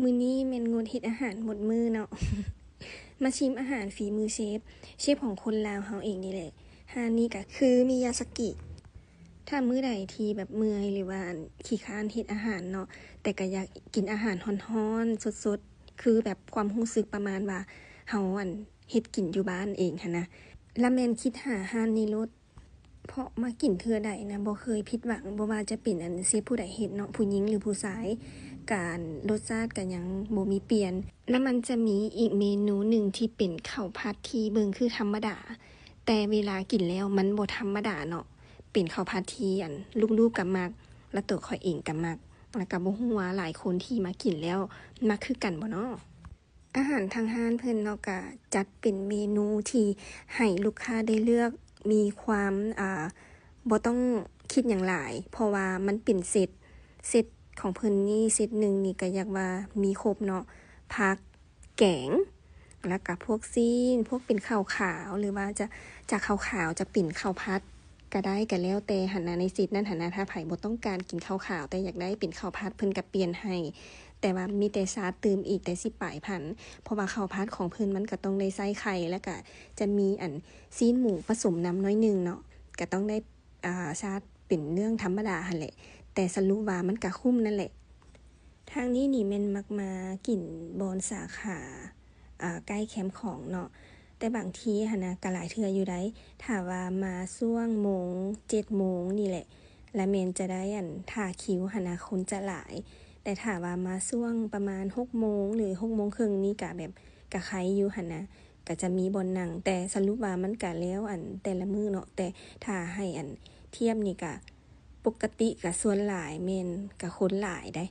ມື້ນີ້ແມ່ນງົດເຮັດອາຫານໝົດມື້ເນາະ. ມາຊິມອາຫານຝີມືເຊຟ, ເຊຟຂອງຄົນລາວເຮົາເອງນີ້ແຫຼະ. ຮ້ານນີ້ກໍຄືມິຍາຊາກິ. ຖ້າມື້ໃດທີ່ແບບເມື່ອຍ ຫຼືວ່າອັນຂີ້ຄ້ານເຮັດອາຫານເນາະ, ແຕ່ກໍຢາກກິນອາຫານຮ້ອນໆ ສົດໆ ຄືແບບຄວາມຮູ້ສຶກປະມານວ່າເຮົາອັນເຮັດກິນຢູ່ບ້ານເອງຫັ້ນນະ, ລະແມ່ນຄິດຫາຮ້ານນີ້ໂລດ. ເພາະມາກິນເທື່ອໃດນະ ບໍ່ເຄີຍຜິດຫວັງ, ບໍ່ວ່າຈະເປັນອັນເຊຟຜູ້ໃດເຮັດເນາະ, ຜູ້ຍິງ ຫຼື ຜູ້ຊາຍ, ການ ລົດຊາດກໍຍັງບໍ່ມີປ່ຽນ. ລະມັນຈະມີອີກເມນູໜຶ່ງທີ່ເປັນເຂົ້າຜັດທີ່ເບິ່ງຄືທຳມະດາ, ແຕ່ເວລາກິນແລ້ວມັນບໍ່ທຳມະດາເນາະ, ເປັນເຂົ້າຜັດທີ່ອັນລູກໆກໍມັກ ລະໂຕຂ້ອຍເອງກໍມັກ, ລະກໍບໍ່ຮູ້ວ່າຫຼາຍຄົນທີ່ມາກິນແລ້ວມັກຄືກັນບໍ່ເນາະ. ອາຫານທາງຮ້ານເພິ່ນເນາະ ກະຈັດເປັນເມນູທີ່ໃຫ້ລູກຄ້າໄດ້ເລືອກ ມີຄວາມ ອ່າ ບໍ່ຕ້ອງຄິດຫຍັງຫຼາຍ ເພາະວ່າມັນເປັນເຊັດ, ເຊັດຂອງເພິ່ນນີ້ ເຊັດໜຶ່ງນີ້ກະຢາກວ່າມີຄົບເນາະ, ຜັກ, ແກງ ແລ້ວກະພວກຊີ້ນ, ພວກເປັນເຂົ້າຂາວ ຫຼືວ່າຈະ ຈາກເຂົ້າຂາວຈະເປັນເຂົ້າຜັດ ກະໄດ້ ກະແລ້ວແຕ່ຫັ້ນນະ, ໃນເຊັດນັ້ນຫັ້ນນະ, ຖ້າໃຜບໍ່ຕ້ອງການກິນເຂົ້າຂາວ ແຕ່ຢາກໄດ້ເປັນເຂົ້າຜັດ ເພິ່ນກະປ່ຽນໃຫ້, ແຕ່ວ່າມີແຕ່ຊາດຕື່ມອີກແຕ່ສິບປາຍພັນ, ເພາະວ່າເຂົ້າຜັດຂອງເພິ່ນມັນກະຕ້ອງໄດ້ໃສ່ໄຂ່ ແລ້ວກະຈະມີອັນຊີ້ນໝູປະສົມນຳໜ້ອຍໜຶ່ງເນາະ, ກະຕ້ອງໄດ້ ອ່າ ຊາດເປັນເລື່ອງທຳມະດາຫັ້ນແຫຼະ, ແຕ່ສະຫຼຸບວ່າມັນກະຄຸ້ມນັ້ນແຫຼະ. ທາງນີ້ນີ້ແມ່ນມັກມາກິນບ່ອນສາຂາ ອ່າ ໃກ້ແຄມຂອງເນາະ, ແຕ່ບາງທີຫັ້ນນະກະຫຼາຍເທື່ອຢູ່ໃດ໋. ຖ້າວ່າມາຊ່ວງໂມງ ເຈັດໂມງນີ້ແຫຼະ ລະແມ່ນຈະໄດ້ອັນຖ້າຄິວຫັ້ນນະ ຄົນຈະຫຼາຍ, ແຕ່ຖ້າວ່າມາຊ່ວງປະມານຫົກໂມງ ຫຼື ຫົກໂມງເຄິ່ງນີ້ກະແບບກະໄຄຢູ່ຫັ້ນນະ, ກະຈະມີບ່ອນນັ່ງ, ແຕ່ສະຫຼຸບວ່າມັນກະແລ້ວອັນແຕ່ລະມື້ເນາະ, ແຕ່ຖ້າໃຫ້ອັນທຽບນີ້ກະ ປົກກະຕິກະສ່ວນຫຼາຍແມ່ນກະຄົນຫຼາຍໃດ໋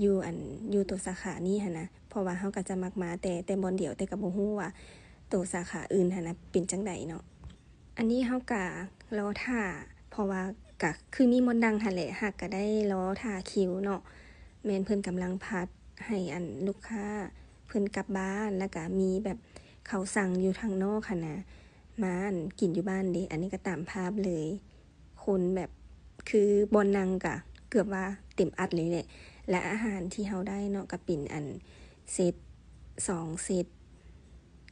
ຢູ່ອັນ ຢູ່ໂຕສາຂານີ້ຫັ້ນນະ, ເພາະວ່າເຮົາກະຈະມັກມາແຕ່ ແຕ່ບ່ອນດຽວ ແຕ່ກະບໍ່ຮູ້ວ່າໂຕສາຂາອື່ນຫັ້ນນະເປັນຈັ່ງໃດເນາະ. ອັນນີ້ເຮົາກະລໍຖ້າ ເພາະວ່າກະຄືມີບ່ອນນັ່ງຫັ້ນແຫຼະ, ຫາກກະໄດ້ລໍຖ້າຄິວເນາະ, ແມ່ນເພິ່ນກຳລັງພັດໃຫ້ອັນລູກຄ້າເພິ່ນກັບບ້ານ, ແລ້ວກະມີແບບເຂົາສັ່ງຢູ່ທາງນອກຫັ້ນນະ ມາອັນກິນຢູ່ບ້ານເດ. ອັນນີ້ກະຕາມພາບເລີຍ. ຄົນແບບ ຄືບ່ອນນັ່ງກະເກືອບວ່າເຕັມອັດເລີຍແຫຼະ, ແລະ ອາຫານທີ່ເຮົາໄດ້ເນາະ ກະເປັນອັນເຊັດ ສອງເຊັດ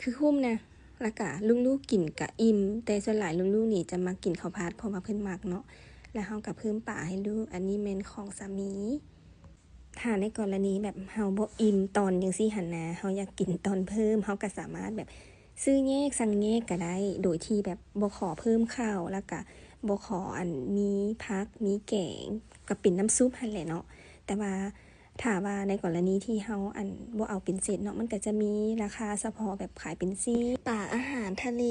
ຄືຄຸ້ມນະ, ແລ້ວກະລູກໆກິນກະອີ່ມ, ແຕ່ສ່ວນຫຼາຍລູກໆນີ້ຈະມັກກິນເຂົ້າຜັດ ເພາະວ່າເພິ່ນມັກເນາະ, ແລ້ວເຮົາກະເພີ່ມປາໃຫ້ລູກ. ອັນນີ້ແມ່ນຂອງສາມີ. ຖ້າໃນກໍລະນີແບບເຮົາບໍ່ອີ່ມຕອນຈັ່ງຊີ້ຫັ້ນນະ, ເຮົາຢາກກິນຕອນເພີ່ມ, ເຮົາກໍສາມາດແບບຊື້ແຍກ ສັ່ງແຍກກໍໄດ້ ໂດຍທີ່ແບບບໍ່ຂໍເພີ່ມເຂົ້າ ແລ້ວກະບໍ່ຂໍອັນມີຜັກ ມີແກງ, ກໍເປັນນ້ຳຊຸບຫັ້ນແຫຼະເນາະ. ແຕ່ວ່າຖ້າວ່າໃນກໍລະນີທີ່ເຮົາອັນບໍ່ເອົາເປັນເຊັດເນາະ, ມັນກໍຈະມີລາຄາສະເພາະແບບຂາຍເປັນຊີ້ນ, ປາ, ອາຫານທະເລ,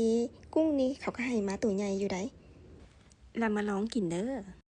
ກຸ້ງນີ້ເຂົາກໍໃຫ້ມາໂຕໃຫຍ່ຢູ່ໃດ໋. ລະມາລອງກິນເດີ້.